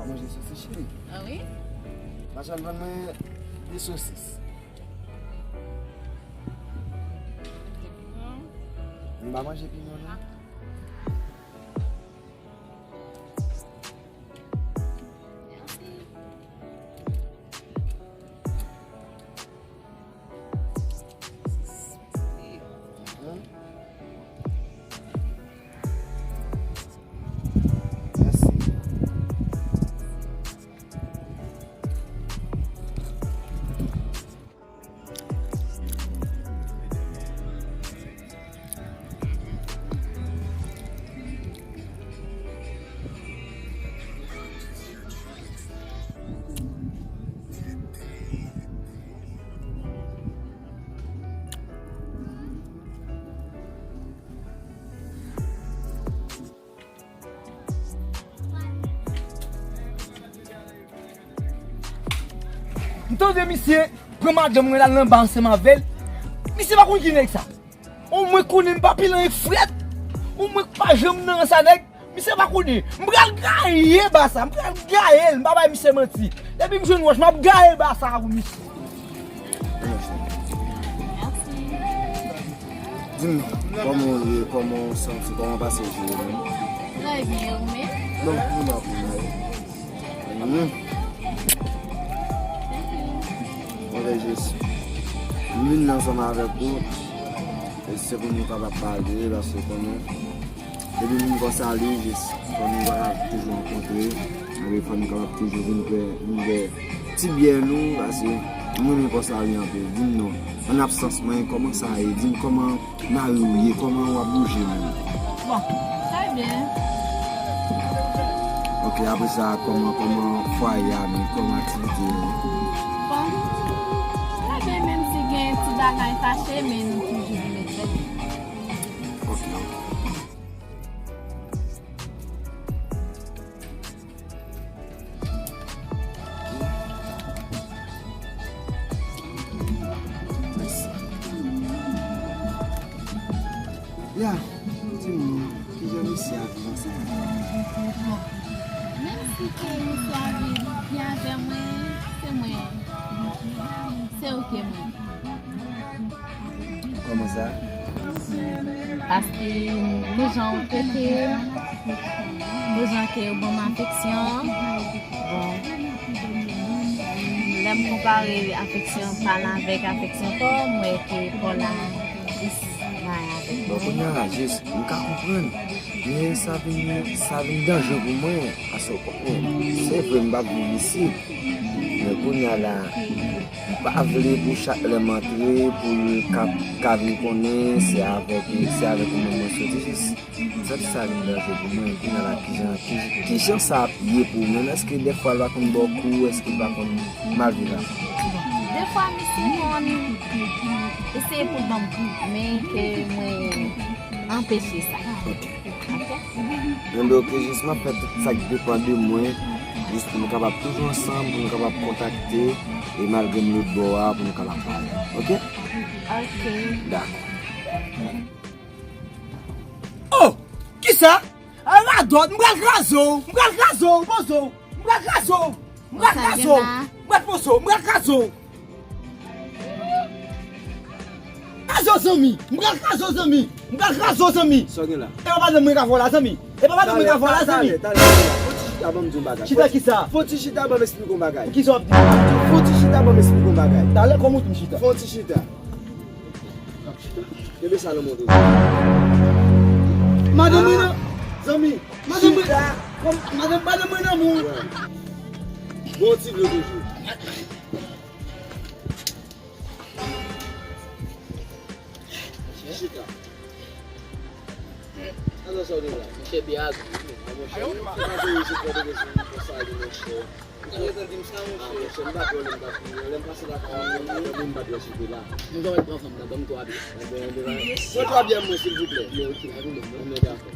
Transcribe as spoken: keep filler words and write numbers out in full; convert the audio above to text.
Manje sosis, cheri. Ah wi? Machann, vann mwen de sosis. Piman? M pa manje piman, non. Mèsi. M tande misye pran madanm mwen, l al nan ba ansanm avè l. Misye pa konn ki nèg sa. Omwen konnen m pa pilan ek frèt. Omwen k pa janm nan sa nèg. Misye pa konnen. M pral gaye ba sa. M pral gaye l. M pa bay misye manti. Depi m jwenn wòch, m ap gaye ba sa pou misye. Di m, kòman w ye, kòman w santi, kòman w pase jounen an? Trè byen, ou menm? Bon, m ap mal. Mwen jis vin ansanm avèk ou, e se pou nou kapab pale, paske konnen depi moun konsa li jis fò nou kapab toujou rankontre, epi fò nou kapab toujou vin fè, vin fè ti byè nou, paske m renmen konsa li anpil. Di m non, an absans mwen, kòman sa ye? Di m kòman mari w ye, kòman w ap bouje menm? Bon, trè byen. Ok, apre sa, kòman, kòman fwaye a menm, kòman aktivite yo? Bon, trè byen, menm si gen ti bagay fache, men nou toujou vin met tèt. Ok, ok. Ya, di m non, kijan misye ap viv ansanm avè w? Bon, menm si ke misye ap viv byen avè mwen, se mwen, se ou ke mwen. Kòman sa? Paske nou jan ou trete m, nou jan ke ou ban m afeksyon, bon, lè m konpare afeksyon pa l avèk afeksyon pa w, m wè ke pa w la plis bay avèk mwen. Bon, kounye a la, jis, m ka konprann, men sa vin, sa vin danje pou mwen, paske w konprann, se vre m p ap viv isit, men kounye a la, m pa vle pou chak lè m antre, pou l ka, ka vin konnen se avèk, se avèk ou menm mwen soti, jis. Sa, sa vin danje pou mwen, kounye a la, kijan, ki, kijan sa ap ye pou ou menm? Èske dèfwa l pa konn ba w kou, èske l pa konn mal viv avè w? Bon, dèfwa misye konn eseye pou l ban m kou, men ke mwen anpeche sa. Ok. Ok? Enben, ok, jis m ap fè tout sa k depann de mwen, jis pou nou kapab toujou ansanm, pou nou kapab kontakte, e malgre m lòt bò a, pou nou kapab pale. Ok? Ok. Dakò. Oh! Kisa? A radòt, m pral kraze w, m pral kraze w, poze w, m pral kraze w, m pral kraze w, m pral poze w, m pral kraze w. Kraze w, zanmi, m pral kraze w, zanmi, m pral kraze w, zanmi. Sa w gen la? E pa madanm mwen ka fè w la, zanmi. E pa madanm mwen ka fè w la, zanmi. Talè, talè, talè. Fò w ti chita, ban m di yon bagay. Chita kisa? Fò w ti chita, ban m esplike w yon bagay. Kisa w ap di? Fò w ti chita, ban m esplike w yon bagay. Talè, kòman w di m chita? Fò w ti chita. Kenbe sa nan men w. Madanm mwen nan, zanmi, madanm mwen, madanm, madanm mwen nan men w. Bon ti dlo toujou. Chita. Sa nan sa w te la? Monchè, byen abye wi, men. A, monchè, ou pa te resi pran de bezwen pou sa li, monchè. Ou ta gentan di m sa, monchè. A, monchè, m pa pran, m pa pran. Lè m pase lakay ou, m pa pran, m pa pran sou la. Nou ta mèt pran fanm nan, ban m twa byè. Enben, enben, pran twa byè mwen, silvouplè. Men, ok, pa pwoblèm, non. Enben, dakò.